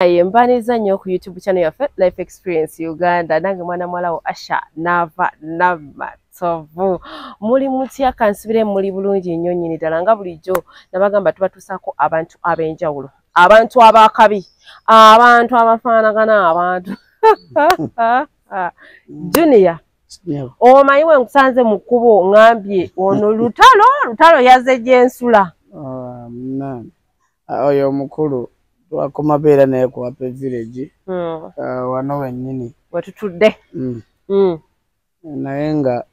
Naye mbaniriza nnyo ku YouTube channel yaffe Life Experience Uganda. Nange mwana muwala wo Asha Nava Namatovu. Muli mutya? Kansubire muli bulungi nnyo nnyini ddala. Nga bulijjo nabagamba, tubatuusaako abantu ab'enjawulo, abantu abakabi, abantu abafaanagana, abantu. Junior, omanyi we nkusanze mu kkubo, ŋŋambye ono Lutalo, Lutalo yazze gy'ensula. Oyo omukulu twakoma beera naye ku Happy Village, wano wennyini. Wetutudde. Naye nga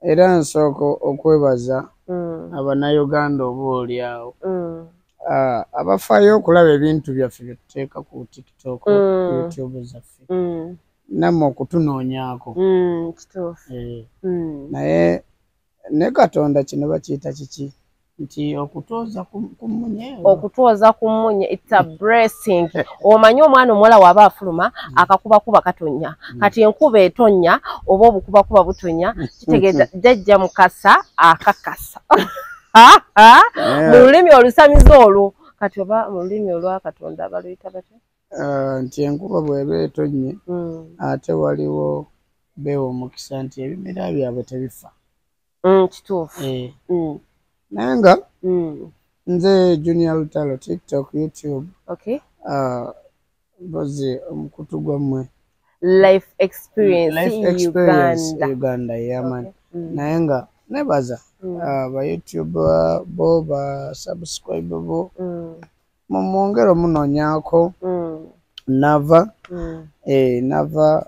era nsooka okwebaza Abannayuganda oba oli awo abafaayo okulaba ebintu byaffe bye tuteeka ku TikTok, YouTube zaffe, nammwe okutunoonyaako. Kituufu. Eh, naye ne Katonda kino bakiyita kiki, nti okutooza ku mmunye? Okutwoza ku mmunye, it's a blessing. Omanyi omwana omuwala waaba afuluma, akakubakuba katonnya. Kati enkuba etonnya oba obukubakuba butonya, kitegeeza jjajja Mukasa akakasa mu lulimi olusamize olwo. Kati oba mu lulimi olwa Katonda baluyita batya? Nti enkuba bw'eba etonnye, ate waliwo beewa omukisa nti ebimera byabwe tebifa. Kituufu. Eh, naye nga nze Junior Lutalo, TikTok, YouTube, mpozi omukutu gwammwe. Life Experience. Life Experience. Uganda. Uganda, yaman. Okay. Naye nga nebaza ba YouTube bo, ba subscribe bo, mumwongere omunoonyaako Nava, eh, Nava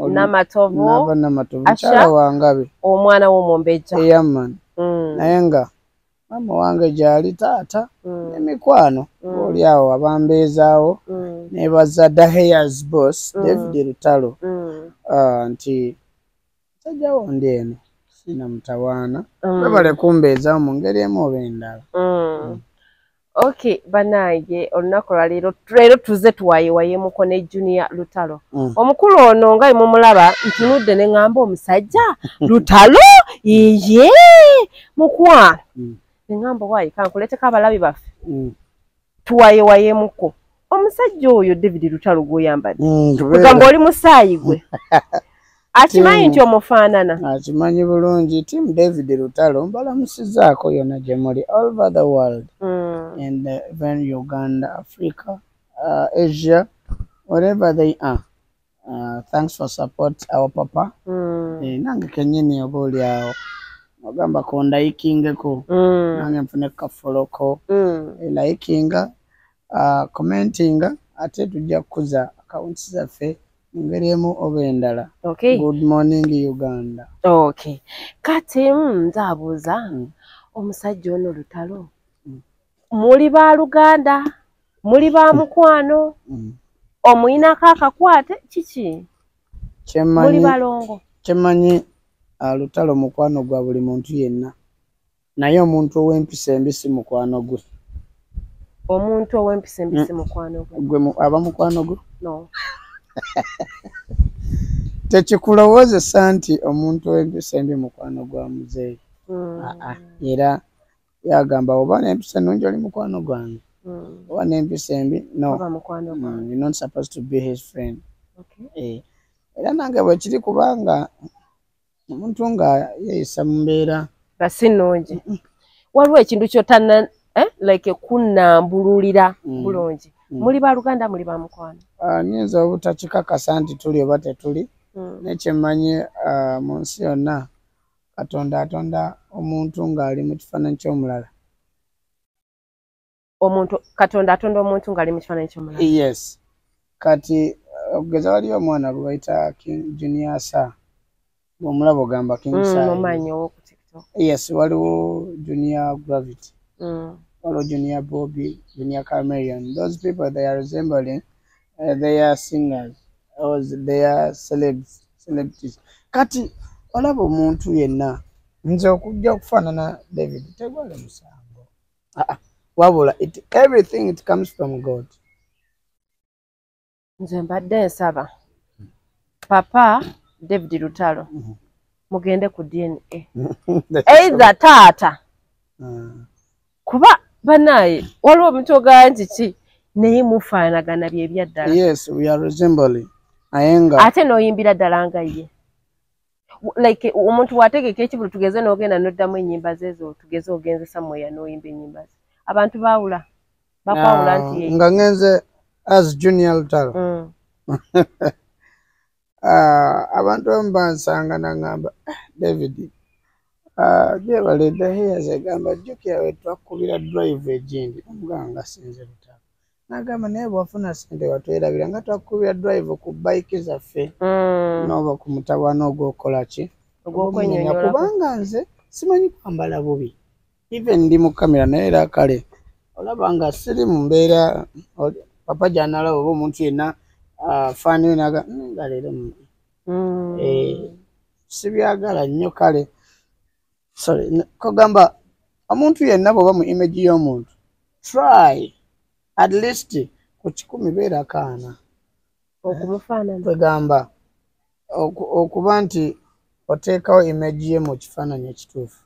Namatovu. Nava Namatovu. Asha. Mukyala wangabe. Omwana w'omumbejja. Eyaman. Naye nga maama wange gyali, taata, n'emikwano oli awo abambeezaawo. Nebaza Daheyas boss, David Lutalo, nti musajja wo ndi eno sina mutawaana. Webale kumbeezaawo mu ngeri emu oba endala. Okay, bannange, olunaku lwaleero, leero tuze tuwayewayemuko ne Junior Lutalo. Omukulu ono nga mumulaba, ntunudde ne ŋŋamba omusajja Lutalo iye mukwano. Ne ŋŋamba waayi kankuleeteko abalabi baffe, tuwayewayemuko. Omusajja oyo David Lutalo gw'oyambadde, kugamba oli musaayi gwe, akimanyi nti omufaanana? Akimanyi bulungi. Team David Lutalo, mbalamusizaako yonna gye muli all over the world and even Uganda, Africa, Asia, wherever they are. Thanks for support our papa. Eh, nange kennyini oba oli awo ogamba kondaikingeko, nange nfune kafoloko. Eh, likinga, commentinga, ate tujja kukuza accounts zaffe mu ngeri emu oba endala. Good morning, Uganda. Okay, kati nzaabuuza, omusajja ono Lutalo, muli ba luganda, muli ba mukwano, omuyinako akakwate kiki, muli Kyemmanyi, balongo? Kyemmanyi, Lutalo mukwano gwa buli muntu yenna, naye omuntu ow'empisa embi si mukwano gwe. Omuntu ow'empisa embi si mukwano gwe? Gwe aba mukwano gwe? No. Tekikulowoozesa nti omuntu ow'empisa embi mukwano gwa muzeeyi. Aa, era yagamba oba n'empisa ennungi oli mukwano gwange, oba n'empisa embi no. Oba mukwano gwange. You're not supposed to be his friend. Eh, era nange bwe kiri, kubanga omuntu nga yeeyisa mu mbeera nga si nnungi, waliwo ekintu kyotana, eh? Like kunnambululira bulungi. Muli baluganda, muli ba mukwano? Ah, nyinza obutakikakasa nti tuli oba tetuli, naye kyemmanyi, mu nsi yonna Katonda atonda omuntu ng'ali mu kifaananyi ky'omulala. Omuntu, Katonda atonda omuntu ng'ali mu kifaananyi ky'omulala? Yes. Kati okugeza waliyo omwana gwe bayita King Junior Sa, bw'omulaba ogamba King Sa. Mumanyi ow'oku TikTok. Yes, waliwo Junior Gravity, waliwo Junior Bobby, Junior Chameleon. Those people, they are resembling they are singers or they are celebs, celebrities. Kati olaba omuntu yenna, nze okujja okufaanana David tegwali musango. Ah, ah. Wabula everything, it comes from God. Nze mbadde nsaba papa David Lutalo mugende ku DNA, either taata, kuba banaye waliwo omuntu ogamba nti ki Naye mufaanagana bye byaddala. Yes, we are resembling. Naye nga ate n'oyimbira ddala nga ye. Like omuntu wategeka ekivulu, tugeze n'ogenda n'oddamu ennyimba ze ezo, tugeze ogenze somewhere n'oyimba ennyimba ze, abantu baawula, bakwawula nti ye. Nga ngenze as Junior Lutalo. Abantu abamu bansanga naŋŋamba, "Ah, David, gyebale dda." Egamba, "Jjukira we twakubira drive egindi?" Omugamba nga sinze Lutalo. Nagamba, "Naye bwafuna sente watwerabira nga twakubira drive ku bike zaffe." N'oba ku mutawaana ogw'okukola ki? Ogw'okwenyonyola. Kubanga nze simanyi kwambala bubi, even ndi mu kamera, naye era kale olaba nga siri mu mbeera papa gy'analaba oba omuntu yenna faani we naga nga leero sibyagala nnyo. Kale sorry, kogamba omuntu yenna bw'oba mu image y'omuntu, try at least ku 100 beera kaana. Okumufaanana. Kwegamba okuba nti oteekawo image ye mu kifaananyi ekituufu.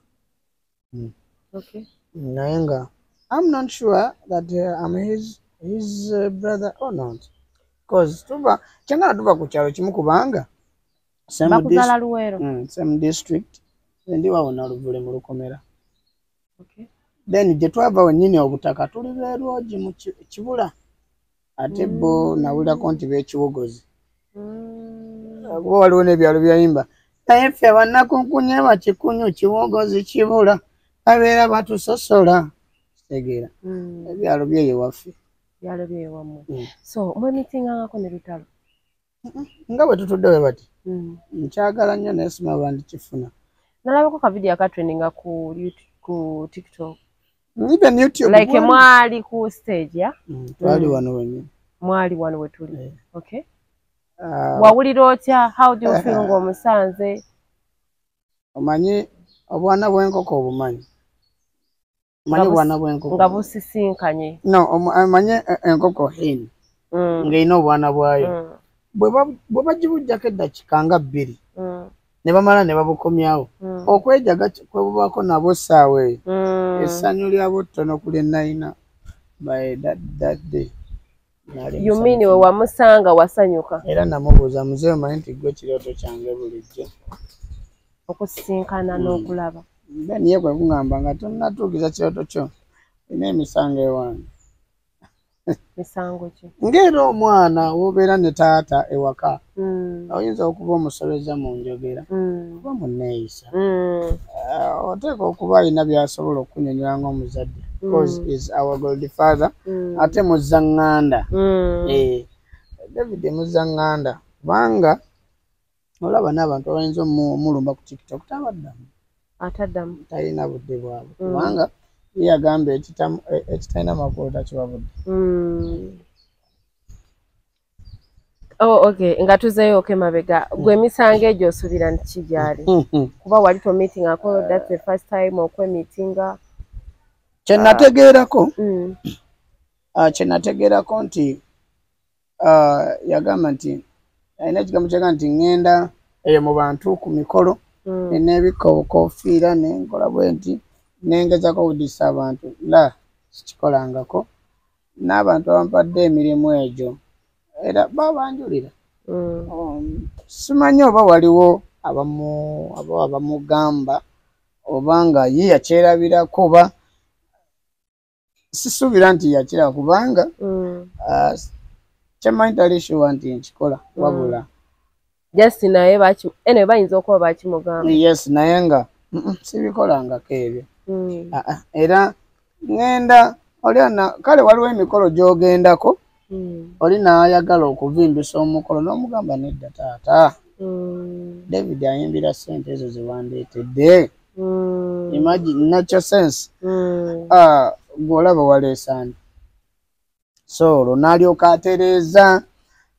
Naye nga I'm not sure that I'm his brother or not, cause tuva kyengana, tuva ku kyalo kimu, kubanga same Bakuzaala Luweero? Same district. Ndi wawo Naluvule mu Lukomera. Then gye twava wennyini obutaka tuli beerwogi mu Kibula, ate bo nawulirako nti b'ekiwogozi. Kuba waliwo n'ebyalo byayimba, naye ffe bannakunkunye bakikunyu, Kiwogozi, Kibula, babeera batusosola, kitegeera? Ebyalo byeyo waffe. Byalo byewammwe. Mm. So mwemitingangako ne Lutalo? Nga bwe tutudde bwe bati. Nkyagala nnyo naye simaba ndikifuna. Nalabako ka video akatrendinga ku ku TikTok. Even YouTube. Like mwali ku stage ya? Twali wano wennyini. Mwali wano wetuli? Eh. Okay. Ah, wawulira otya? How do you feel ng'omusanze? Omanyi obwana bw'enkoko, obumanyi? Omanyi Nga obwana bw'enkoko? Nga busisinkanye. No, omanyi enkoko hen ng'erina obwana bwayo? Bwe bagibuggyako eddakiika nga 2 ne bamala ne babukomyawo, okwejaga kwe bubaako nabwo essaawa eyo, essanyu lyabwo ttono ku lye nalina by that day. Nali You mean musanyufu. we wamusanga wasanyuka? Era namubuuza, "Muzeeyi, omanyi nti gwe kirooto kyange bulijjo?" Okusisinkana n'okulaba. Then ye kwe kuŋŋamba nga tonnatuukiza kirooto kyo, olina emisango ewange. Misango ki? Ng'era omwana w'obeera ne taata ewaka, oyinza okuba omusobeza mu njogera oba mu nneeyisa. Oteeka okuba alina by'asobola okunyonyola ng'omuzadde, because is our godfather. Ate muzzaŋŋanda. Eh, David muzzaŋŋanda, kubanga olaba n'abantu abayinza omulumba ku TikTok tabaddamu. Ataddamu. Talina budde bwabwe, kubanga ye yagamba ekitalina makulu takiwa budde. Oh, okay. Nga tuzeeyo emabega, gwe emisango egyo osuubira nti ki gyali? Kuba wali tomeetingako, that's the first time okwemiitinga. Kyenategeerako kyenategeerako nti yagamba nti alina ekigambo kyagamba nti ŋŋenda eyo mu bantu ku mikolo neneebikka obukofiira nenkola bwe nti nengezako okudisa abantu, la sikikolangako, n'abantu abampadde emirimu egyo era babanjulira. Simanyi oba waliwo abamu aba abamugamba oba nga ye yakyerabirako, oba sisuubira nti yakiraba, kubanga kyemmanyi tali sure nti nkikola, wabula Just naye baki, anyway, bayinza okuba bakimugamba. Yes, naye nga sibikolangako ebyo. Ah, ah, era ŋŋenda oli ana kale waliwo emikolo gy'ogendako, oli n'ayagala okuvimbisa omukolo n'omugamba, "Nedda taata." David ayimbira ssente ezo ze wandeetedde. Imagine, nakyo sense. Ah, gw'olaba waleesaani, so olwo n'alyoka atereeza,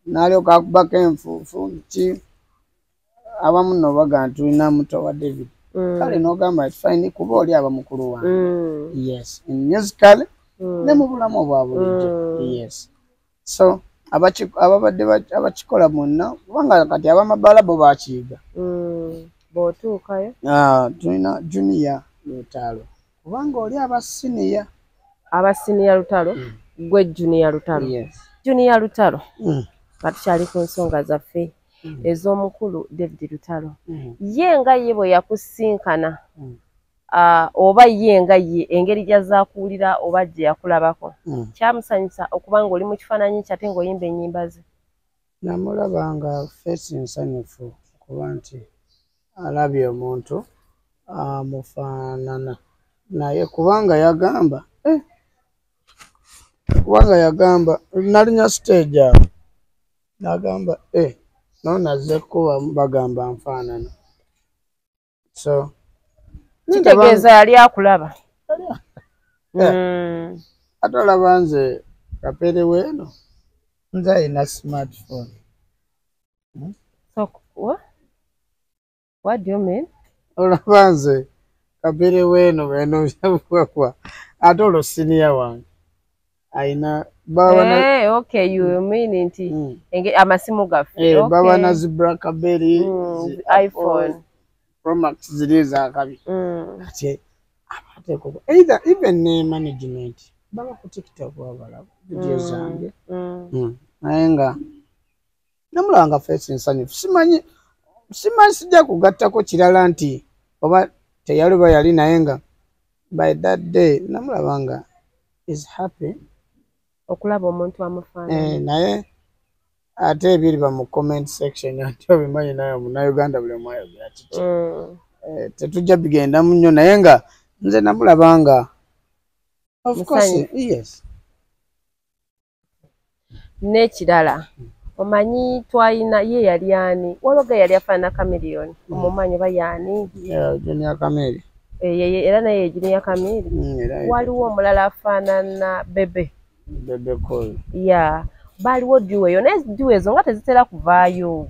n'alyoka akubako enfuufu ki. Abamu nno baga nti tulina muto wa David. Kale n'ogamba fine, kuba oli aba mukulu wange. Yes, in musical ne mu bulamu obwa bulijjo. Yes, so ababadde abakikola mwonna, kubanga kati abamabaala bo bakiyiga. Bw'otuukayo. Ah, tulina Junior Lutalo, kubanga oli aba senior. Aba senior Lutalo. Gwe Junior Lutalo? Yes. Junior Lutalo, nga tukyali ku nsonga zaffe ez'omukulu David Lutalo, ye nga ye bwe yakusinkana, oba ye nga ye engeri gy'azaakuwulira oba gye yakulabako, kyamusanyusa okuba ng'oli mu kifaananyi kye ate ng'oyimba ennyimba ze? Namulaba nga face nsanyufu, okuba nti alabye omuntu amufaanana, naye kubanga yagamba, nalinya stage awo nagamba, nonazze kuba bagamba nfaanana, so kitegeeza yali akulaba. Ate olaba nze kapere weeno, nze alina smartphone. So, what do you mean? Olaba nze kapere weeno beno byabukwakwa, ate olwo siniya wange ayina Okay, you mean nti amasimu gaffe. Baba na zi BlackBerry, zi iPhone Pro Max ziri ezakabi. Kati abateeko either even ne management baba ku TikTok babalaba video zange. Naye nga namulaba nga face nsanyufu, simanyi sijja kugattako kirala nti oba teyali oba yali, naye nga by that day namulaba nga is happy okulaba omuntu amufaanana. Naye ate ebiriba mu comment section ate obimanyi naye Omunnayuganda buli omu ayogera kiki. Tetujja bigendamu nnyo, naye nga nze namulaba nga of course yes. N'ekirala omanyi twalina ye yali ani, waliwo yali afaanana Chameleone, omumanyi oba yaani? Junior Chameleone. Era naye Junior Chameleone. Waliwo omulala afaanana Bebe. Bebe Cool. Yeah, baliwo duo eyo, naye duo ezo nga tezitera kuvaayo.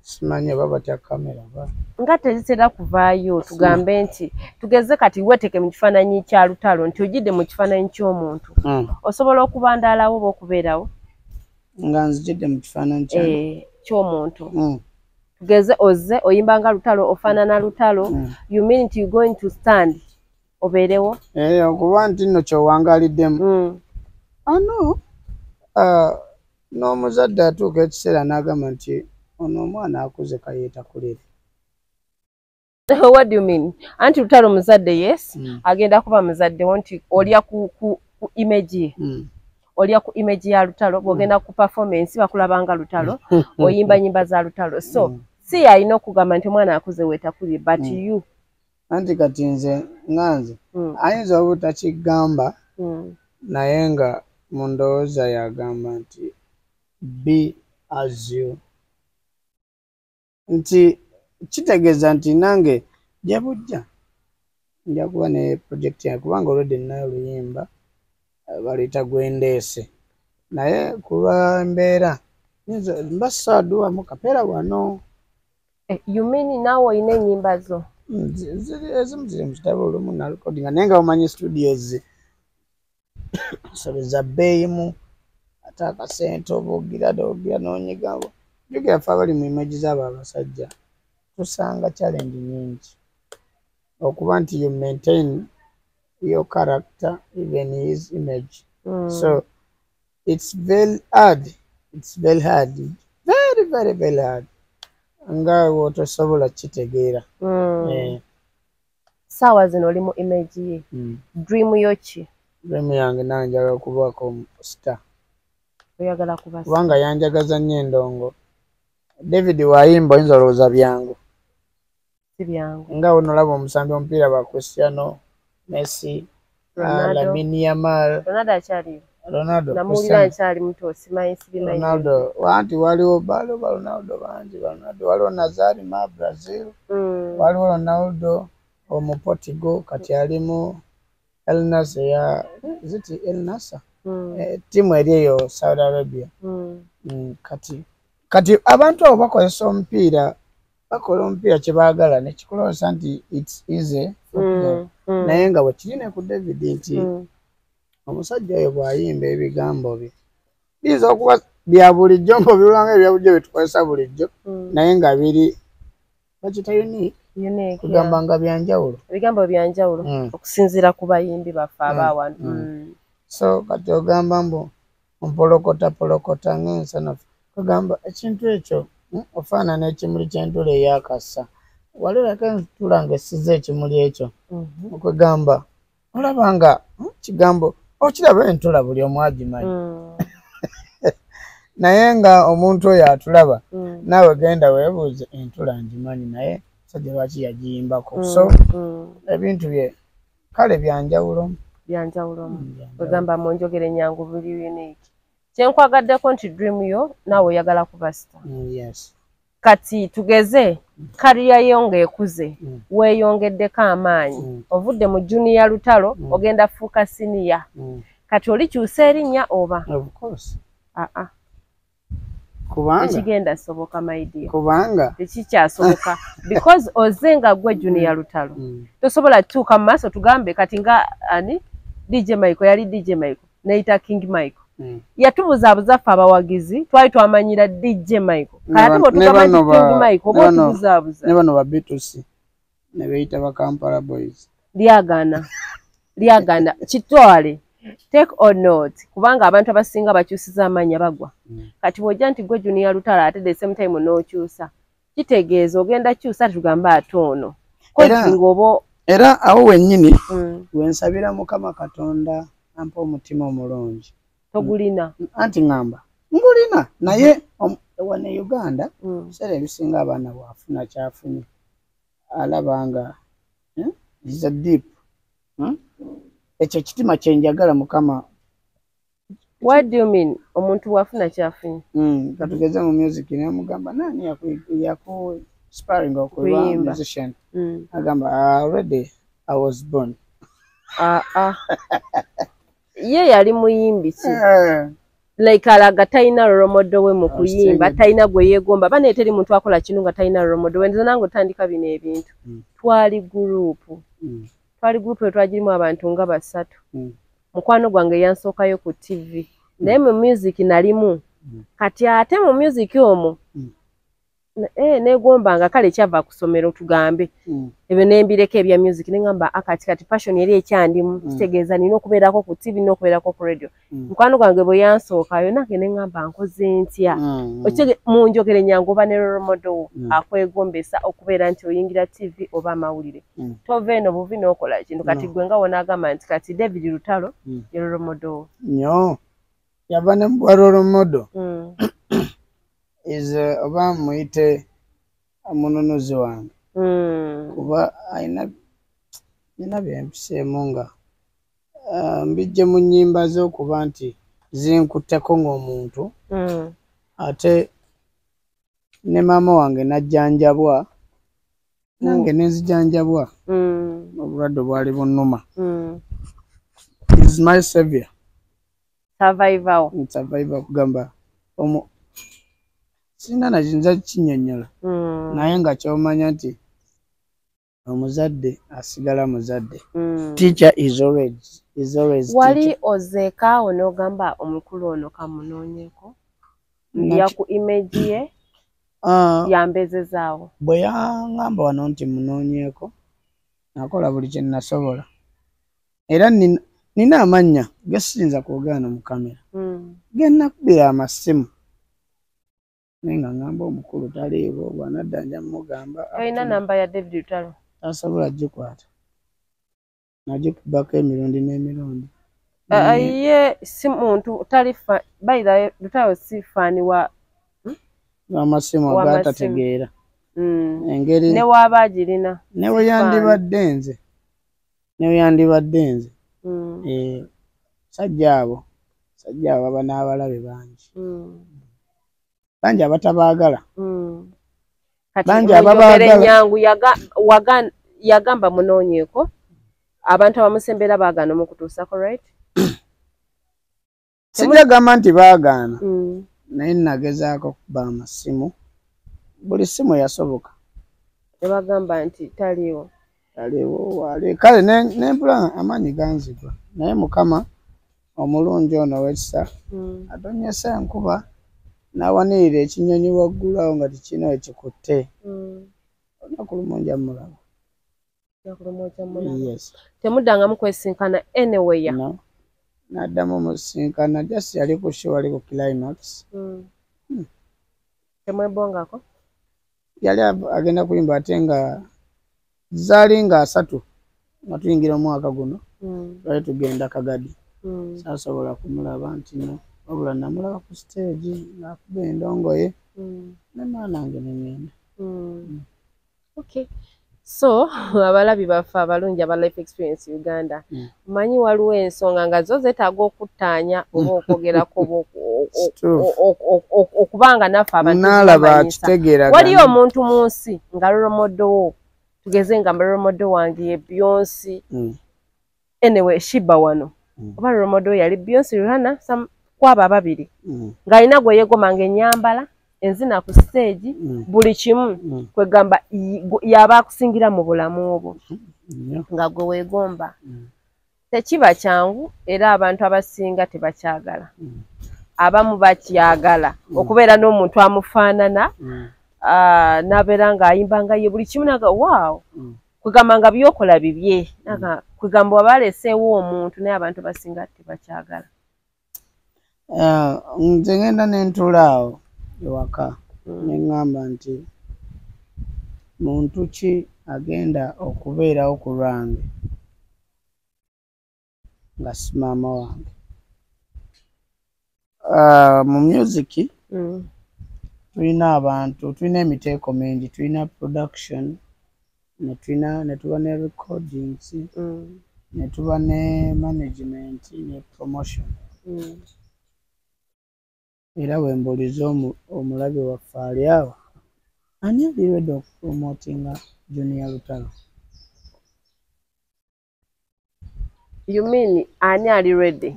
Simanyi oba batya kamera ba. Nga tezitera kuvaayo, tugambe nti tugeze kati weeteke mu kifaananyi kya Lutalo nti ojjidde mu kifaananyi ky'omuntu. Osobola okubandaalawo oba okubeerawo? Nga nzijidde mu kifaananyi ky'omuntu. Tugeze ozze oyimba nga Lutalo, ofaanana Lutalo, you mean nti you going to stand obeerewo? Okuba nti nno ky'owangaaliddemu. Ano n'omuzadde atuuka ekiseera n'agamba nti ono omwana akuze kayeetakulire. What do you mean? Anti Lutalo muzadde, yes, agenda kuba muzaddewo nti olya ku image ye. Olya ku image ya Lutalo, bw'ogenda ku performance bakulabanga Lutalo, oyimba nnyimba za Lutalo. So si alina okugamba nti omwana akuze weetakulire, but you. Anti kati nze nga nze ayinza obutakigamba, naye nga mu ndowooza yagamba nti be as you, nti kitegeeza nti nange gye bujja nja kuba ne project yange, kubanga already ninayo oluyimba baluyita Gwendeese, naye ku lwa mbeera mba saaduwamu kapeera wano. You mean naawe olina ennyimba zo? Ezimu ziri mu kitabo, olumu na recording, naye nga omanyi studios za bbeeyimu, ate akasente oba ogira ogira n'onyiga. Jjukira ffe abali mu image z'abo abasajja tusanga challenge nnyingi, okuba nti you maintain your character even his image. So it's very hard, it's very hard, very very very hard, nga wotosobola kitegeera. Saawa zino oli mu image ye, dream yo ki? Dream yange nange njagala kubaako star. Oyagala kuba kubanga yanjagaza nnyo endongo. David wayimba oyinza olowooza byangu. Si byangu. Nga onolaba omusambi omupiira ba Cristiano, Messi, Lamine Yamal. Ronaldo akyaliyo? Ronaldo. Namuwulira nkyali muto, simanyi sibimanyi. Ronaldo, anti waliwo baliwo ba Ronaldo bangi, ba Ronaldo waliwo Nazari ma Brazil, waliwo Ronaldo omu Portugal, kati ali mu El Nassr ya, is it El Nassr? Ttiimu eri eyo Saudi Arabia. Kati abantu abo bakozesa omupiira, bakola omupiira kye baagala ne kikulowooza nti it's easy football. Naye nga bwe kiri ne ku David nti omusajja oyo bw'ayimba ebigambo bye biyinza okuba bya bulijjo, ng'obiwulira ebya bulijjo bye tukozesa bulijjo, naye nga biri bakiyita unique, kugamba nga bya njawulo. Ebigambo bya njawulo okusinziira ku bayimbi baffe abaawano. So kati ogamba mbu mpolokota polokota ng'ensanafu, kagamba ekintu ekyo ofaanana ekimuli ky'entula eyakassa. Walirako entula ng'essiza ekimuli ekyo, okwegamba olaba nga kigambo okiraba entula buli omu agimanyi, naye nga omuntu oyo atulaba naawe genda weebuuze entula ngimanyi, naye sajja lwaki yagiyimbako? So ebintu bye kale byanjawulo. Byanjawulo, ogamba mu njogera enyangu buli unique. Kyenkwagaddeko nti dream yo naawe oyagala kuba star. Yes. Kati tugeze career yo ng'ekuze, weeyongeddeko amaanyi, ovudde mu Junior Lutalo, ogenda fuuka senior. Kati olikyusa erinnya oba? Of course. Aa. Kubanga tekigenda soboka, my dear. Kubanga tekikyasoboka because oze nga gwe Junior Lutalo. Tosobola tutuuka mu maaso tugambe kati nga ani DJ Michael yali DJ Michael neyita King Michael. Yatubuzaabuza ffe abawagizi, twali twamanyira DJ Michael. Kati ate bw'otugamba nti King Michael oba otubuzaabuza. Ne bano ba B2C ne beyita ba Kampala Boys. Lyagaana, lyagaana, kitwale take or not, kubanga abantu abasinga bakyusiza amannya bagwa. Kati bw'ojja nti gwe Junior Lutalo ate the same time n'okyusa, kitegeeza ogenda kyusa tugambe ate ono ng'oba era awo wennyini wensabira Mukama Katonda ampa omutima omulungi. Togulina? Anti ŋŋamba ngulina, naye wano e Uganda ebiseera ebisinga abaana bw'afuna kyafunye alaba nga is a deep, ekyo ekitima kyenjagala Mukama. What do you mean omuntu bw'afuna kyafunye? Katugeze mu music nemugamba nani yaku inspiring okuba musician, agamba already I was born. Ye yali muyimbi ki? Like alaga talina role model we mu kuyimba, talina gwe yeegomba. Bane teri muntu akola kino nga talina role model we. Nze nange otandika bino ebintu, twali group, twali group twagirimu abantu nga basatu. Mukwano gwange yansookayo ku TV, naye mu music nalimu. Kati ate mu music omwo negombanga kale kyava ku ssomero tugambe ebyo nembireko ebya music, neŋŋamba akati kati passion eri ekyandimu, kitegeeza nina okubeerako ku TV n'okubeerako ku radio. Mukwano gwange bwe yansookayo nange neŋŋamba nkoze ntya? Mu njogera ennyangu oba ne role model akwegombesa okubeera nti oyingira TV oba amawulire, tova eno buvi n'okola kintu. Kati gwe nga wonaagamba nti kati David Lutalo ye role model. Nnyo, yava ne mu role model is oba muyite omununuzi wange, kuba alina nina byempiseemu nga mbijje mu nnyimba ze okuba nti zinkutteko ng'omuntu, ate ne maama wange najjanjabwa nange nenzijanjabwa obulwadde bwali bunnuma. Is my savior. Survivor. Survivor, kugamba omu sirina nakiyinza kinnyonnyola, naye nga ky'omanya nti omuzadde asigala muzadde. Teacher is always Wali teacher. ozeekaawo n'ogamba omukulu ono kamunoonyeko ndya ku image ye yambezezaawo? Bwe yaŋŋamba wano nti munoonyeeko, nakola buli kye nasobola, era nina amannya ge siyinza kwogera no mu kamera ge nakubira amasimu, naye nga ŋŋamba omukulu taliiwo, bw'anadda nja mugamba. Tolina namba ya David Lutalo? Tasobola gikwata, nagikubako emirundi n'emirundi. Ye si muntu tali by the way, Lutalo si fan wa amasimu W'amasimu. agatategeera engeri Ne waaba agirina. Ne we yandibadde nze, ne we yandibadde nze, sajja abo baba n'abalabe bangi, bangi abatabaagala. Kati Bangi munjogera ababaagala. ennyangu yagamba munoonyeeko, abantu abamusembera baagaana omukutuusako, right? Sijja gamba nti baagaana, naye nagezaako okuba amasimu, buli simu yasoboka. Ne bagamba nti taliiwo. Aliwo wali kale nempula amaanyi ganzigwa, naye Mukama omulungi ono ow'ekisa atonyesa enkuba n'awanirira ekinyonyi waggulu awo nga tekirina we kikutte. Olunaku lumu nja mulaba. Olunaku lumu ojja mulaba. Yes. Temuddangamu kwesinkana anywhere? No. Naddamu musinkana, just yali ku show, wali ku Climax. Temwebongako? Yali agenda kuyimba, ate nga zaali nga 3 nga tuyingira omwaka guno. Twali tugenda Kagadi. Saasobola kumulaba nti no, wabula namulaba ku stage ng'akuba endongoye ne maama wange ne ŋŋenda. Okay. So abalabi baffe abalungi aba Life Experience Uganda, manyi waliwo ensonga nga zo zeetaaga okuttaanya oba okwogerako oba okubanga naffe abantu naalaba. Waliyo omuntu mu nsi nga role model wo, tugeze nga role model wange ye Beyonce. Anyway, Shiba wano oba role model yali Beyonce, Rihanna, kwabo ababiri, ng'alina gwe yeegomba ennyambala, enzina ku stage, buli kimu, kwegamba yaba akusingira mu bulamu obwo nga gwe weegomba. Tekiba kyangu, era abantu abasinga tebakyagala. Abamu bakyagala okubeera n'omuntu amufaanana, n'abeera ng'ayimba nga ye, buli kimu, naga wow, kwegamba nga byokola bibye, kwegamba waba aleseewo omuntu, naye abantu abasinga tebakyagala. Nze ngenda nentuula awo ewaka neŋŋamba nti muntu ki agenda okubeerawo ku lwange nga si maama wange? Mu music tulina abantu, tulina emiteeko mingi, tulina production, netulina netuba ne recordings, netuba ne management ne promotion. Era bwe mbuuliza omulabe waffe ali awo, ani ali ready okupromotinga Junior Lutalo? You mean ani ali ready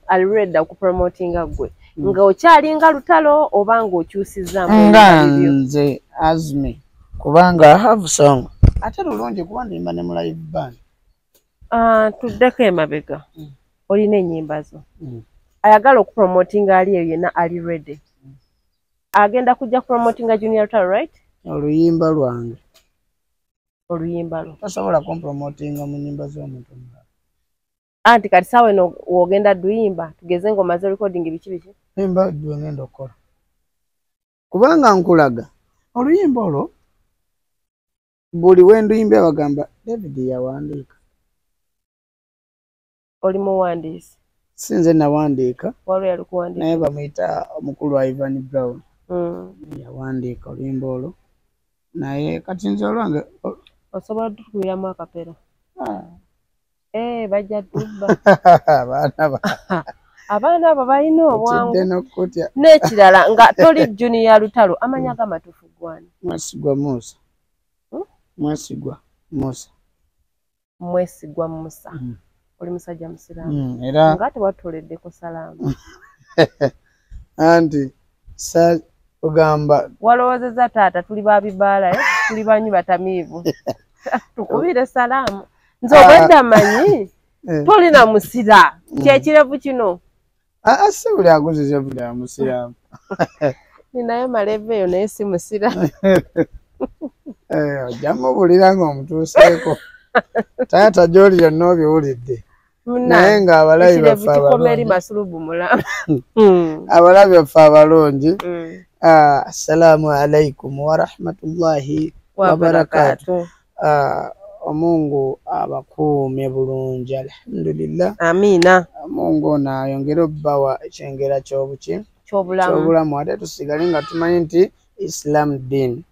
ali ready okupromotinga gwe nga okyalinga Lutalo oba ng'okyusizaamu? Nga nze Azmi, kubanga I have song, ate lulungi kuba ndimba ne mu live band. Tuddeko emabega. Olina ennyimba zo. Ayagala okupromotinga ali eyo yenna ali ready, agenda kujja kupromotinga Junior Lutalo, right? Oluyimba lwange. Oluyimba lwo. Tosobola kumpromotinga mu nnyimba z'omuntu omulala. Anti kati saawa eno wogenda duyimba, tugeze ng'omaze recording, biki biki. Luyimba lwe ngenda okukola, kubanga nkulaga oluyimba olwo, buli we nduyimbya bagamba David yawandiika. Oli muwandiisi? Si nze nawandiika. Waliwo yali kuwandiika. Naye bamuyita omukulu Ivan Brown, yawandiika oluyimba olwo, naye kati nze olwange. Osobola otukubiramu acapella? Bajja dubba. Abaana ba Abaana abo balina obwangu. Otidde n'okutya. N'ekirala, nga toli Junior Lutalo, amanya g'amatuufu gwani? Mwesigwa Musa. Mwesigwa Musa. Mwesigwa Musa. Oli musajja musiraamu? Era Nga tewatuleddeko salaamu. Anti sa ogamba Walowoozezza taata tuli babibaala, eh? Tuli banywi batamiivu, tukubire salaamu. Nze obwedda manyi tolina musira, kyekirevu kino. Aa, si buli aguzize buli amusiraamu. Ninayo malevu eyo, naye si musira. Ojja mubuulira ng'omutuuseeko. Taata gy'oli byonna obiwulidde, naye ng'abalabi Ekirevu baffe kikoma eri abalungi, masulubu mulamu. abalabi baffe abalungi, assalaamu alaikum warahmatullahi wabarakatu. Wabarakatu. Omungu abakuume bulungi, alhamdulillah. Amiina. Mungu ono ayongere obbawa ekyengera ky'obuki Kyobulamu. Kyobulamu, ate tusigale nga tumanyi nti Islam din.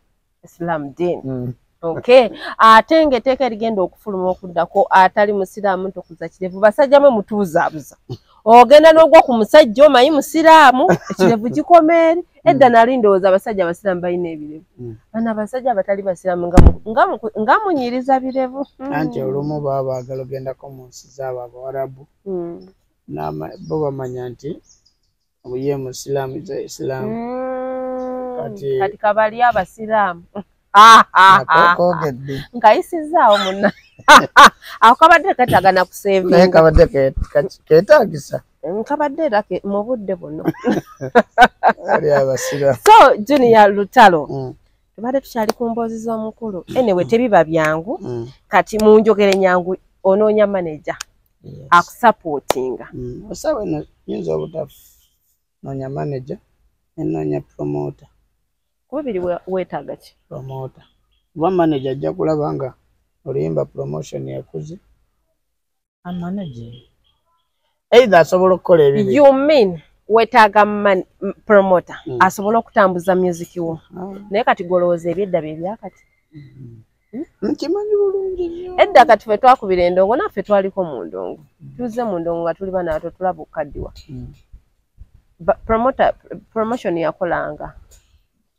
Islam din. Okay, ate ng'etteeka erigenda okufuluma okuddako, atali musiraamu tokuza kirevu. Basajja mwe mutuuzaabuza, ogenda n'ogwa ku musajja omanyi musiraamu, ekirevu kikoma eri. Edda nali ndowooza abasajja abasiraamu balina ebirevu. Bano abasajja abatali basiraamu nga munyiriza birevu. Anti olumu baba baagala ogendako mu nsi zaabo abawarabu, bo bamanya nti ye musiraamu, ze isiraamu. Kati kabali abasiraamu. Koogedde. Nkayisizaawo munna, ako kabadde ketaaga Naye nakusevinga. Kabadde keetaagisa. Nkabadde era mu budde buno. Ali abasiraamu. So Junior Lutalo, tubadde tukyali ku mboozi z'omukulu. Anyway, tebiba byangu. Kati mu njogera enyangu, onoonya manager? Akusupportinga. Osawe eno nyinza obutanoonya manager, nenoonya promoter. Kuba biri weetaaga ki? Promoter, kuba manager ajja kulaba nga oluyimba promotion ekuze, amanager either asobola okukola ebibiri. You mean weetaaga promoter asobola okutambuza music wo? Naye kati golowooza ebyedda bye byakati? Nkimanyi bulungi nnyo. Edda kati ffe twakubira endongo, naffe twaliko mu ndongo, tuzze mu ndongo nga tuli baana bato, tulaba okukaddiwa. Promoter, promotion yakolanga,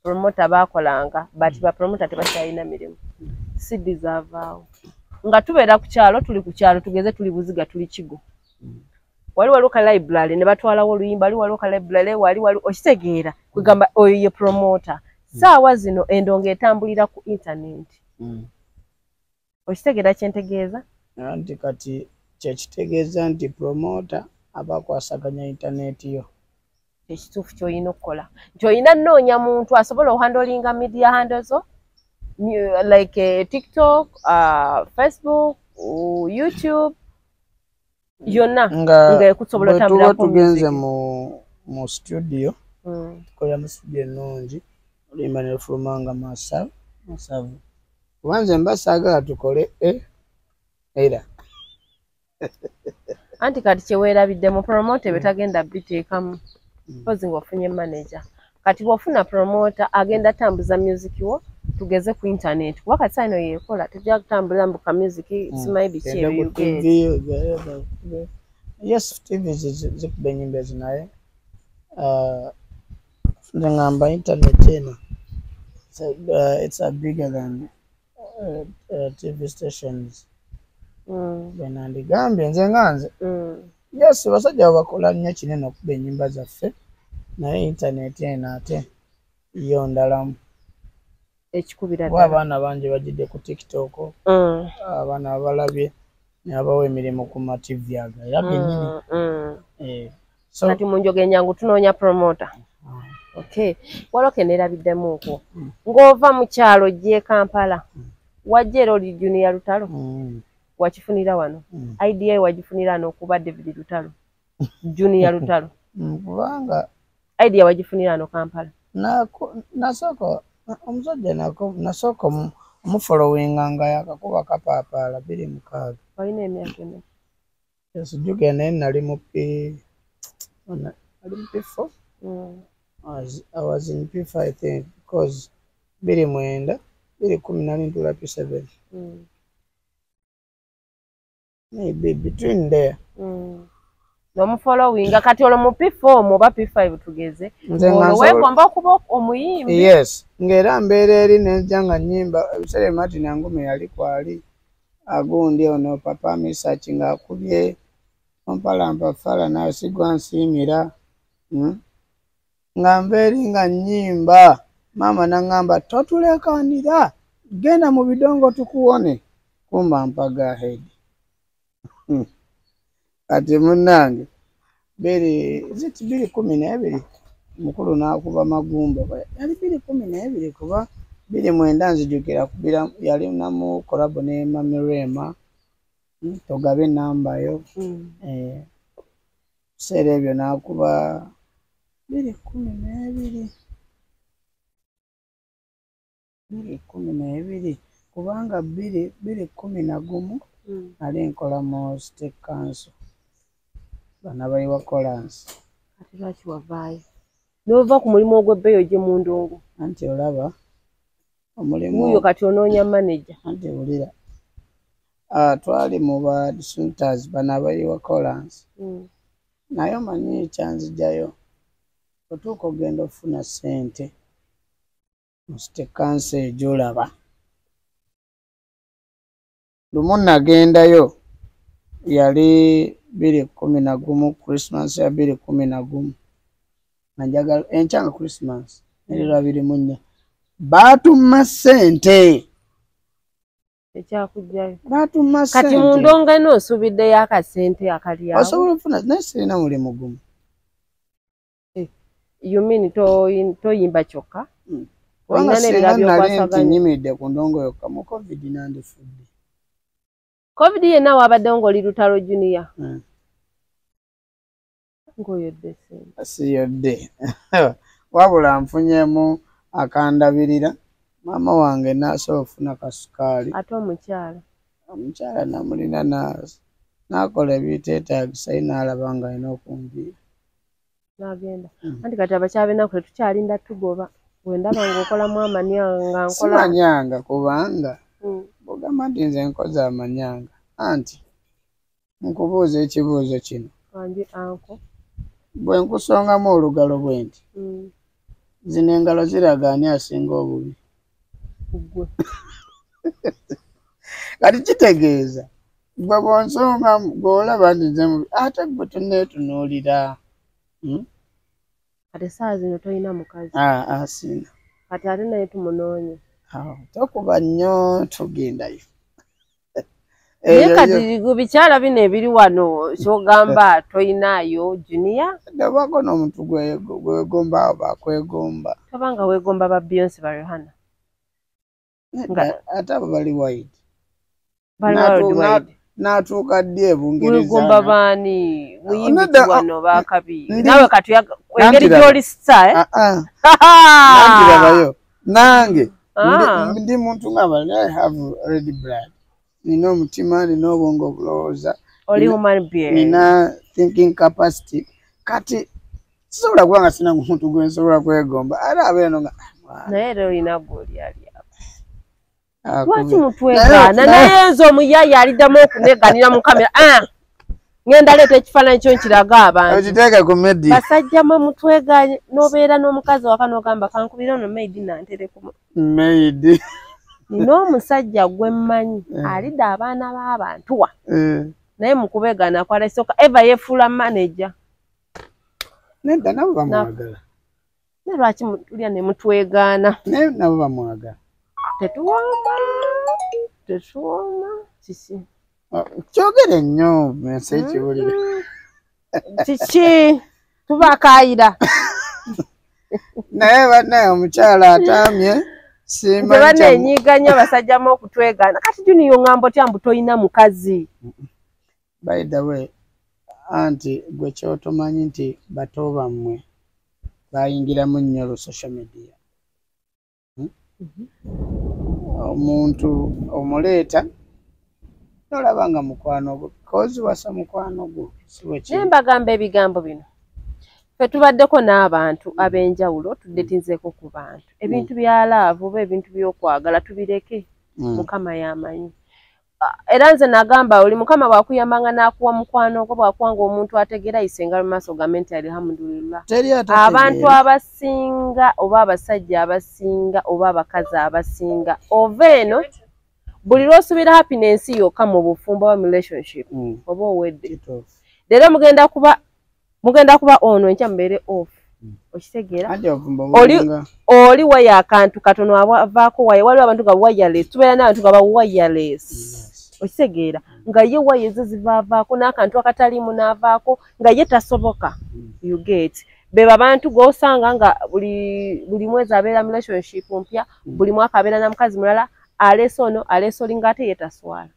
promoter baakolanga, but ba promoter tebakyalina mirimu. CD zaavaawo. Nga tubeera ku kyalo, tuli ku kyalo, tugeze tuli Buziga, tuli Kigo, wali waliwo ka library ne batwalawo oluyimba, wali waliwo ka library, wali wali okitegeera, kwegamba oyo ye promoter. Saawa zino endongo etambulira ku internet. Okitegeera kyentegeeza? Anti kati kyekitegeeza nti promoter aba akwasaganya internet yo. Ekituufu kyolina okukola nti olina nnoonya muntu asobola ohandlinga media handle zo, like TikTok, Facebook, YouTube yonna nga nga ekusobola bwe tuba otambulirako tugenze music. Mu studio, tukolera mu studio ennungi, oluyimba ne lufuluma nga masavu masavu, kuba nze mba saagala tukole era. Anti kati kyeweerabidde mu promoter betagenda biteekamu mpozi ng'ofunye manager. Kati bw'ofuna promoter agenda tambuza music wo, tugeze ku internet, kuba kati saa ino yeekola, tejja kutambulira mbu ka music simanyi biki. Genda ku Ebyo you get. TV, bakube. Yes, TV zikuba ennyimba ezo, naye nze ngamba internet eno it's a bigger than TV stations. Bwe nandigambye nze nga nze. Yes, basajja abo bakola nnyo kinene okuba ennyimba zaffe, naye internet eno ate yo ndalamu. Ekikubira Kuba ddala. abaana bangi bagidde ku TikTok, abaana abalabye ne babawa emirimu ku ma TV ago era gennyini. So Kati mu njoga enyangu tunoonya promoter. Okay, waliwo ke neerabiddemuuko. Ng'ova mu kyalo gy'e Kampala, wajja era oli Junior Lutalo, wakifunira wano? Idea wagifunira wano okuba David Lutalo, Junior Lutalo? Kubanga Idea wagifunira wano Kampala? Nasooka omusajja nasooka omufollowinga nga yakakuba kapaapaala 2006. Walina emyaka emeka? Sijjukira, naye nali mu P, nali mu P4. I was in P5, I think, because 2009, 2010 nali ntuula P7. Maybe between there. N'omufollowinga kati olwo mu P4 omwo oba P5 tugeze, Nze nga olwo weegomba okuba omuyimbi? Yes, ng'era mbeera eri nenzija nga nnyimba ebiseera ebyo. Martin Angume yali kwali, agundi ono Papa Misaki ng'akubye ompalampa fala nawe sigwa nsiimira. Nga nva eri nga nnyimba, maama naŋŋamba, "Totuleekaanira, genda mu bidongo tukuwone." Kumba mpaga head. Kati munnange biri ziti 2012 mukulu n'akuba magumba, yali 2012, kuba 2009 nzijukira kubira yali namu collabo ne Mami Rema, togabe enamba yo. Biseera ebyo n'akuba 2012, 2012, kubanga 2011 nali nkola mu State Council, banabayiwa kolansi. Ate lwaki wavaayo n'ova ku mulimu ogw'ebbeeyi ojje mu ndongo? Anti olaba omulimu Wuuyo kati onoonya manager. Anti wulira, twali mu ba distributors, bano abayiwa kolansi, naye omanyi kyanzijjayo, otuuka ogenda okufuna ssente mu City Council egyolaba. Lumu nagendayo, yali 2011, Christmas ya 2011, nga njagala enkya nga Christmas eri lwa 24, baatumma ssente. Ekyakugjayo? Baatumma Kati mu ssente. ndongo eno osuubiddeyo akasente akali awo? Osobola okufuna, naye sirina mulimu gumu. You mean toyimba kyokka? Kubanga Olina singa n'ebirala nali nti by'okwasaganya? nyimiridde ku ndongo yokka mu COVID nandifudde. COVID yenna wabaddewo ng'oli Lutalo Junior. Ng'oyodde ssente. Siyodde, wabula nfunyemu akandabirira. Maama wange n'asobola okufuna kasukaali. Ate omukyala? Omukyala namulina, n'akola ebiteetaagisa, ye n'alaba nga alina okunviira. N'agenda. Anti kati abakyala b'ennaku tetukyalinda tugoba. Bwe ndaba ng'okolamu amanyanga nkola. Simanyanga, kubanga bw'ogamba nti nze nkoze amanyanga, anti nkubuuza ekibuuzo kino. Wangi anko. Bwe nkusongamu olugalo bwe nti, zino engalo ziraga ani asinga obubi? Ggwe. Kati kitegeeza gwe bw'onsongamu gw'olaba nti nze mubi, ate gwe tonneetunuulira. Kati essaawa zino tolina mukazi? Ah, ah, sina. Kati ate naye tumunoonye. Awo, tokuba nnyo, tugendayo. Naye kati ku bikyala bino ebiri wano kyogamba toyinaayo, Junior? Obako n'omuntu gwegomba, awo bakwegomba. Tobanga weegomba ba Beyonce, ba Rihanna? Ate abo bali wide. Bali worldwide. N'atuuka ddi e Bungereza? Weegomba baani? Muyimbi Nedda, ki wano bakabi? Naawe Naawe kati engeri gy'oli star, eh? Ah, ah. Nantirabayo nange ndi muntu nga balala. I have red blood, nina omutima, nina obwongo obulowooza. Oli human being. Nina thinking capacity. Kati sisobola kuba nga sina muntu gwe nsobola kwegomba, ate abeeno nga ah, Naye era olina gw'oli ali awo. Ah, Lwaki Naye mutwegaana? Naye nze omuyaaya aliddamu okuneganira mu kamera, ah! Ngenda leeta ekifaananyi kyo nkiraga abantu. Okiteeke ku media. Basajja mwe mutweganye, n'obeera n'omukazi waka n'ogamba kankubira ono maid nantereko. Maid. Nina omusajja gwe mmanyi alidde abaana b'abantu wa, naye mukubeegaana kwala esooka eva yeefuula manager. Nedda, nabo bamwagala. Naye lwaki mutulya ne mutwegaana? Naye nabo bamwagala. Tetuwooma, tetuwooma kiki? Ah, kyogere nnyo ensi ekiwulire. Kiki tubakaayira? Naye bannaye omukyala ataamye. Nze simanyi. Banenyiiga nnyo abasajjamu okutwegaana. Kati Junior, ŋŋamba otya mbu toyina mukazi? By the way, anti gwe kyotomanyi nti bato bammwe bayingiramu nnyo lu social media. Omuntu omuleeta nolaba nga mukwano gwo, kozi wasa mukwano gwo, si bwe Naye kiri? Mbagamba ebigambo bino, ffe tubaddeko n'abantu ab'enjawulo, tuddetinzeeko ku bantu. Ebintu bya love oba ebintu by'okwagala tubireke. Mukama y'amanyi. Ah, era nze nagamba oli Mukama bw'akuyambanga n'akuwa mukwano gwo, bw'akuwanga omuntu ategeera, yisenga mu maaso gambe nti alhamdulillah. Teri Abantu atategeera. abasinga oba abasajja abasinga oba abakazi abasinga ova eno, buli lw'osuubira happiness yokka mu bufumbo oba mu relationship, oba owedde. Kituufu. Leero mugenda kuba ono, enkya mubeere off. Okitegeera? Anti obufumbo bulinga Oli waya akantu katono avaako waya. Waliwo abantu nga wireless, tubeera n'abantu nga ba wireless. Okitegeera nga ye waya ezo zivaavaako n'akantu akataliimu n'avaako nga ye tasoboka. You get beba bantu g'osanga nga buli mwezi abeera mu relationship mpya, buli mwaka abeera na mukazi mulala, aleese ono, aleese oli, ng'ate ye taswala.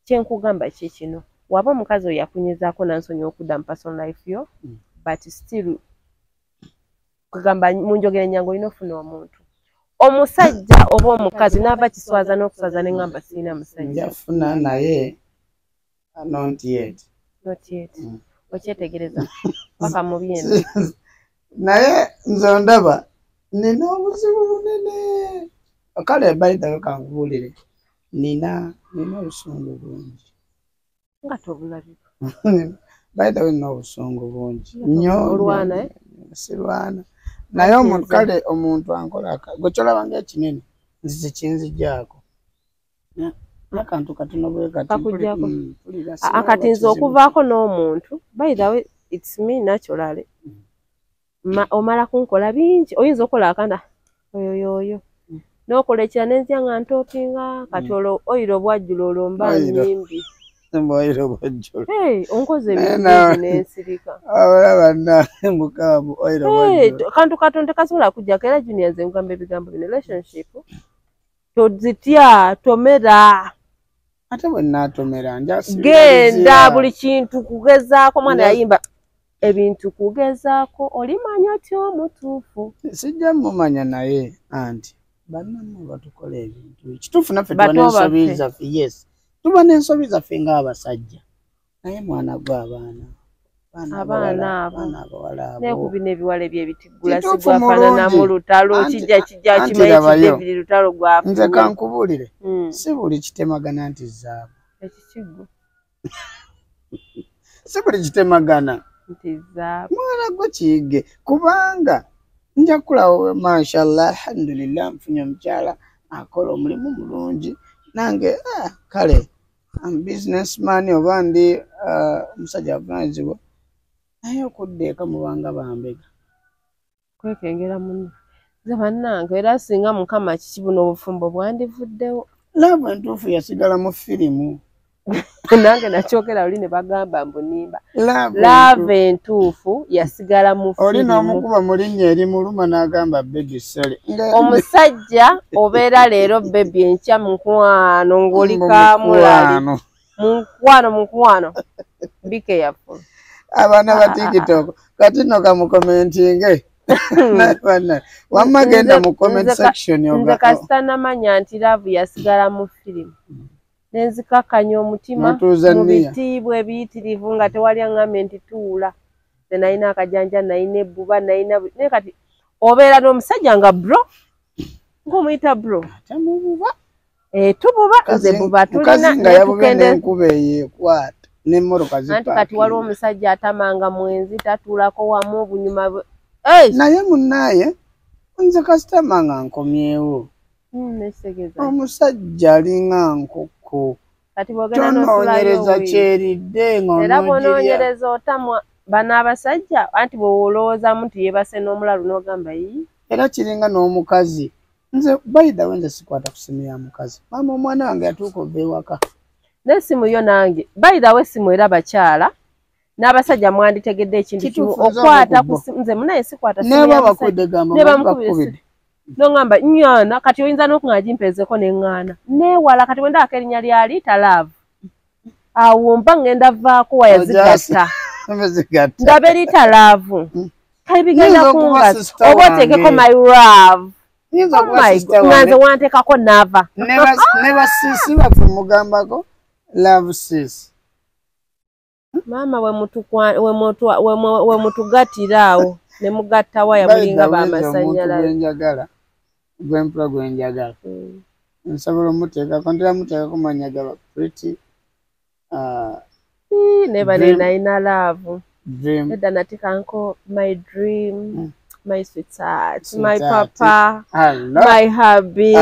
Kyenkugamba ki kino, waba omukazi oyo yakunyizaako, nansonyiwa okudda mu personal life yo, but still kugamba mu njogera ennyangu, olina ofuna omuntu omusajja oba omukazi n'ava kiswaza n'okuswaza, ne ŋŋamba sirina musajja. Njafuna, naye not yet. Not yet. Okyetegereza paka mu byeno. Naye nze ondaba nina obuzibu bunene. Kale by the way, kankubuulire, nina obusungu bungi. Nga tobulabika. By the way, nina obusungu bungi nnyo. Olwana, nnyo, eh? nnyo. Sirwana, naye omuntu, kale omuntu ankola gwe kyolaba nga ekinene nze tekinzijaako n'akantu katono bwe kati. Kakujjako. Mpulira Ah, siraba kati nze kizibu. Okuvaako n'omuntu, by the way, it's me naturally. Omala kunkola bingi, oyinza okukola akanda oyo yoyo n'okola ekira nenzya nga ntopinga. Kati olwo oyiro bwajjula, olwo mba Oyiro. nyimbi. Mboyiro bwajjula. Hey, onkoze Naye ebintu nawe- bingi n'ensirika. Abalaba mukama oyiro Hey, bwajjula. Kantu katono tekasobola kujjako. Era Junior, nze nkugamba ebigambo bino, relationship tozitya, tomera. Ate bwe naatomera genda buli kintu kugezaako mwana yayimba ebintu kugezaako olimanya otya omutuufu. Sijja mumanya naye anti bannammwe batukola ebintu kituufu naffe tuba n'ensobi zaffe. Yes, tuba n'ensobi zaffe ng'abasajja naye mwana gwe abaana abawala nekubina ebiwala ebyebitiggula sigwafaananamu lutalo kijja kijja kimanyi David Lutalo gwafu. Nze kankubuulire si buli kitemagana nti zaabu. Ekikigo si buli kitemagana nti zaabu. Mwana gwe kiyige kubanga nja kulawo mashallah alhamdulillah nfunye omukyala akola omulimu mulungi nange kale am businessman oba ndi omusajja avunaanyizibwa naye okudda eka mubanga bambega kwekengera muno. Nze bannange era singa Mukama kiki buno obufumbo bwandivuddewo. Laavu entuufu yasigala mu firimu. Nange nakyogera oli ne bagamba mbu nimba. Laavu entuufu yasigala mu firimu. Oli n'omukuba mu linnya erimuluma n'agamba baby sorry. Omusajja obeera leero baby enkya mukwano ng'oli kamulali. Mukwano mukwano. Be careful. Abaana ba TikTok kati nno kamukomentinge. Wamma genda mu comment section. Nze kasita namanya nti laavu yasigala mu firimu. Nenzikakanya omutima mu bitiibwa ebiyitirivu nga tewali aŋŋambye nti tuula. Nze nalina akajanja, nalina ebbuba, nalina naye kati obeera n'omusajja nga bro ng'omuyita bro. Temububa. Tububa nze buba tulina nga yabubye n'enkuba eyeekwata n'emmotoka zipaakinga. Anti kati waliwo omusajja atamanga mwenzi tatuulako wamu obunyuma. Naye munnaye nze kasitama nga nkomyewo. Omusajja alinga nkoko. Tonoonyereza kyeridde era bw'onoonyereza otamwa bano abasajja anti bw'olowoozamu nti yeebase n'omulalu n'ogamba yi. Era kiringa n'omukazi. Nze by the way nze sikwata ku simu ya mukazi. Maama omwana wange yatuuka ova ewaka. N'essimu yo nange by the way simu era bakyala n'abasajja mwanditegedde ekintu kimu okwata ku simu. Nze munaye sikwata simu ya musajja. Ne nongamba nyana kati oyinza n'okuŋŋaana gimpeezeko ne ŋŋaana neewala kati bwe ndaako erinnya lya Rita Love awo mba ŋŋenda vaako waya zigatta ndabe Rita Love kale bigenda kungasa oba oteekeko my love nga nze wanteekako naava ne basiisi baffe mugambako love sis. Maama we mutugattira awo ne mugatta waya mulinga b'amasannyalaze. Gwempula gwenjagala nsobola omuteekako ntera muteekako mannya gaba pretty nebale nalina love edda nateekanko my dream, my sweetheart, my papa, my hubby.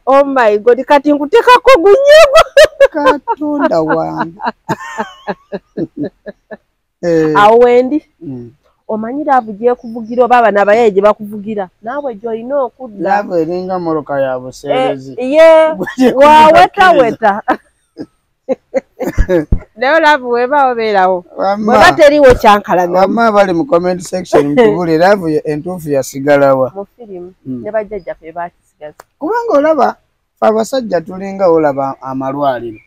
Oh my God kati nkuteekako gunyego Katonda wange. Awo wendi omanyi laavu gyekuvugira oba abana abayaye gye bakuvugira naawe gy'olina okudda. Laavu eringa mmotoka ya buseerezi. Ye wawetaweta naye laavu weebaawo beerawo bweba teriiwo kyankalana. Wamma abali mu comment section mutubule laavu entuufu yasigalawa mu firimu ne bajjajjaffe baakisigaza. Kubanga olaba ffe abasajja tulinga olaba amalwaliro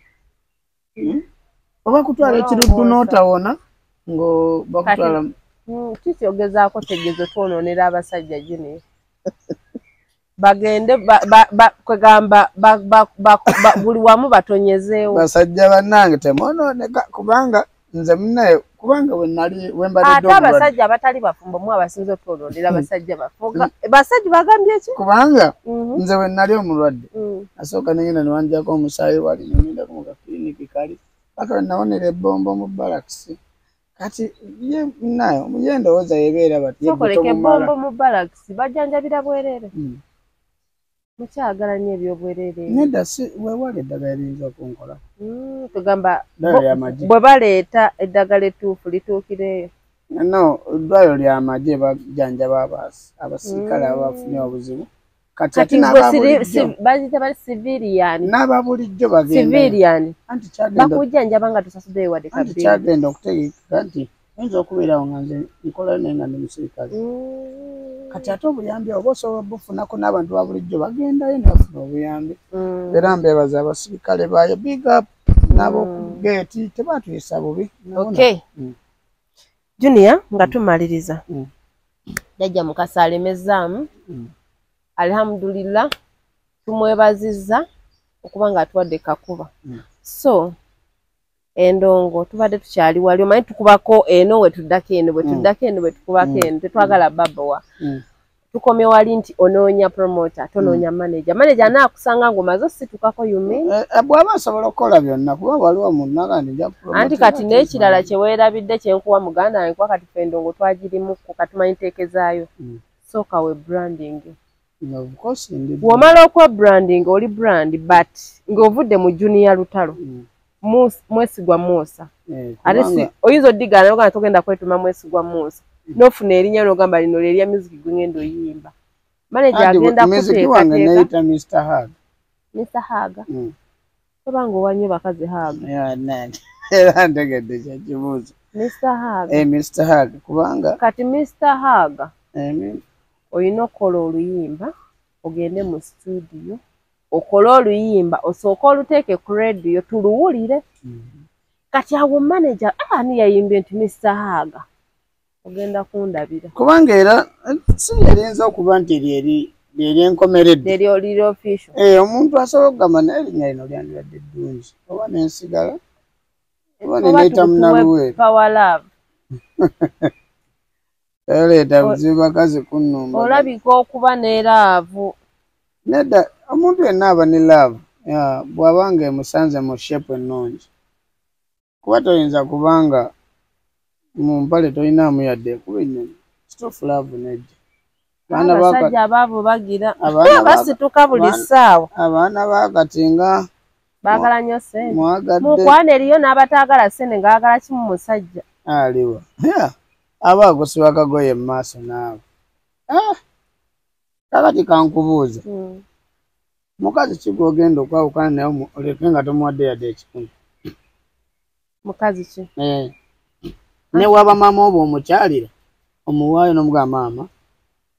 oba kutwala ekiruddu n'otawona ngo bakutwala kiki ogezaako tegezo twonoonera abasajja junior bagende kwegamba buli wamu batonyezeewo. Basajja bannange temwonooneka kubanga nze munnaye kubanga we nali we mbadde ate abasajja abatali bafumbo mu abasinze otwonoonera abasajja bafuga basajja bagambye ki? Kubanga nze we nali omulwadde asooka nengenda ne wanjako omusaayi wali ngendako mu kakiriniki kali paka we nawonera ebbombo mu balakisi. Kati ye nayo ye ndowooza yebeera bati sokoleka ebbombo mu balakisi bajjanjabira bwerere. Mukyagala nnyo ebyobwerere. Nedda si weewali eddagala eriyinza okunkola. Tugamba bwe baleeta eddagala ettuufu lituukireeyo. No, eddwaliro lya magye bajjanjaba abasirikale abafunye obuzibu. Kati ate baziyita bali civilian. N'aba bulijjo bagenda. Civilian. Bakujjanjaba nga tosasuddeyo wadde kabbi. Anti kyagenda okutegeka nti Oyinza okubeerawo nga nze nkola naye nga ndi musirikale. Kati ate obuyambi oba osobola obufunako n'abantu ba bulijjo bagendayo ne bafuna obuyambi. Era mbeebaza abasirikale baayo, big up n'ab'oku geeti, tebatuyisa bubi. Okay. Junior, nga tumaliriza, Jjajja Mukasa alemezaamu. Alhamdulillah, tumwebazizza okuba nga atuwadde kakuba. So endongo tubadde tukyali wali, omanyi tukubako eno we tuddako eno, bwe tuddako eno, bwe tukubako eno, tetwagala babowa. Tukomye wali nti onoonya promoter, tonoonya manager. Manager anaakusanga ng'omaze ositukako, you mean? Bw'aba asobola okukola byonna, kuba waliwo omuntu naga nti nja Anti kati n'ekirala kye weerabidde kyenkuwa muganda wange, kuba kati ffe endongo twagirimukko, katumanyi nteekezaayo. Sooka we branding. Of course ndi. Bw'omala okwe branding, oli brand, but ng'ovudde mu Junior Lutalo, Mwesigwa Musa. Ate si oyinza oddigaana nogamba togenda kwetuma Mwesigwa Musa, n'ofuna erinnya n'ogamba lino lyerya music gwe ngenda oyimba. Manager agenda Muziki wange kuteekateeka. Neyita Mr Hag. Mr Haga. Obanga owannyo bakazi Haga. Yeah, era ntegedde kyakibuuzo. Mr Haga. Mr Hag, kubanga Kati Mr Haga, olina okukola oluyimba, ogende mu studio okole oluyimba, osooke oluteeke ku radio tuluwulire. Kati awo manager ani yayimbye nti Mr Haga, ogenda kundabira. Kubanga era si lyerinza okuba nti lyeri lyeryenkomeredde. Eryo liri official. Omuntu asobola okugamba naye erinnya lino lyandibadde ddungi, oba nensigala oba Oba neneeta tukutuwe munaluweero. Power love. Leeta buzibu bakazi kunnumba. Olabika okuba ne love. Nedda, omuntu yenna aba ne love bw'aba nga emusanze mu shape ennungi, kuba toyinza kubanga mu mpale tolinaamu yadde ekuba ennyonyi, kituufu love nejja. Abasajja abaavu bagira basituka buli ssaawa. Abaana bakati nga baagala nnyo ssente. Mwagadde. Mukwano eriyo n'abataagala ssente ng'agala kimu musajja. Aliwa aba agusiba akagoye mu maaso naawe. Ah! Kakati kankubuuza, mukazi ki gw'ogenda okwawukana naye oleke nga tomuwadde yadde 1,000? Mukazi ki? Ne waba maama oba omukyalira omuwaayo n'omugamba maama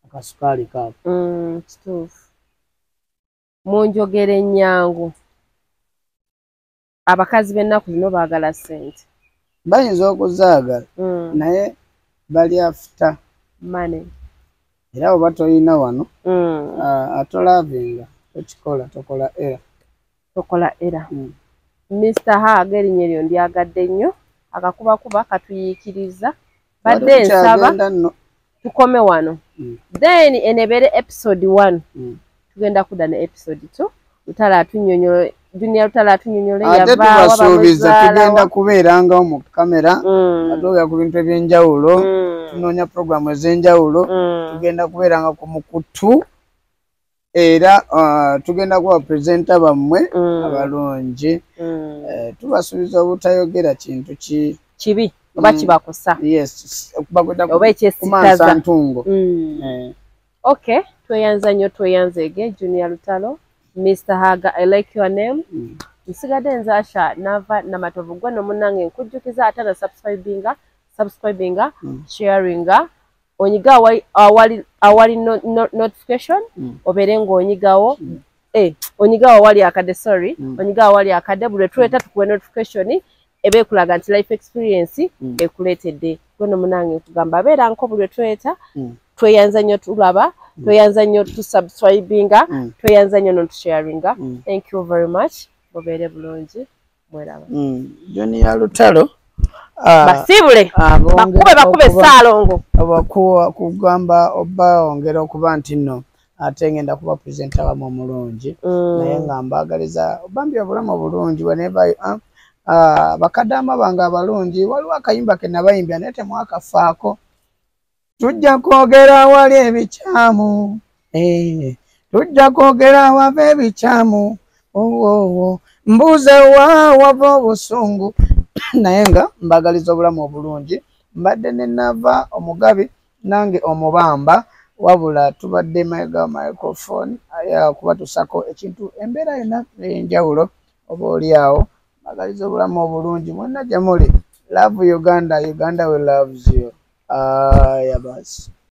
akasukaali kaako. Kituufu. Mu njogera ennyangu, abakazi b'ennaku zino baagala ssente. Bayinza okuzaagala, naye bali after money. Era oba toyina wano, atolavinga tokikola, tokola era. Tokola era. Mr Haga, erinnya eryo ndyagadde nnyo. Akakubakuba katuyiikiriza. Badde nsaba tukome wano, then enebeere episode 1. Tugenda kudda ne episode 2. Lutalo atunyonyole, Junior Lutalo atunyonyole. Ate yavaawa, tubasuubiza bamuzaalawa. Tugenda kubeerangawo mu kamera nga twogera ku bintu ebyenjawulo, tunoonya programu ez'enjawulo. Tugenda kubeeranga ku mukutu era tugenda kuba presenter bammwe abalungi. Tubasuubiza obutayogera kintu ki kibi oba kibakosa. Yes, bakweta Oba ekyesitaza. Kumansa ntungo. Okay, tweyanza nnyo, tweyanzeege Junior Lutalo, Mr Haga, I like your name. Nsigadde nze Asha Nava Namatovu. Gwe nomunnange nkujjukiza ate na subscribinga, subscribinga, sharinga, onyiga awali notification, obeere ng'onyigawo, onyigawo awali akadde, sorry, onyigawo awali akadde, buli lwe tuleeta tukuwe notification eba ekulaga nti Life Experience ekuleetedde. Gwe nomunnange nkugamba abeera nko buli lwe tuleeta. Tweyanza nnyo tulaba, tweyanza nnyo tusubscribinga, tweyanza nnyo notusharinga. Thank you very much, mubeere bulungi, mweraba. Junior Lutalo, Basiibule, bakube bakube Ssaalongo. Kugamba oba ongera okuba nti nno ate ngenda kuba presenter wamu omulungi, naye nga mbaagaliza bambi obulamu obulungi whenever you are. Bakadaama bange abalungi, waliwo akayimba ke nabayimbya naye temwakafaako. Tujja kwogera awali ebikyamu, tujja kwogera awava ebikyamu. Oh. Mbuuze wa wava obusungu. Naye nga mbagaliza obulamu obulungi. Mbadde ne Nava omugabi nange omubamba, wabula tubadde mega microphone kubatusako ekintu embeera yonna ey'enjawulo oba oli awo. Mbagaliza obulamu obulungi mwenna gye muli. Love Uganda, Uganda will loves you. Aya basi.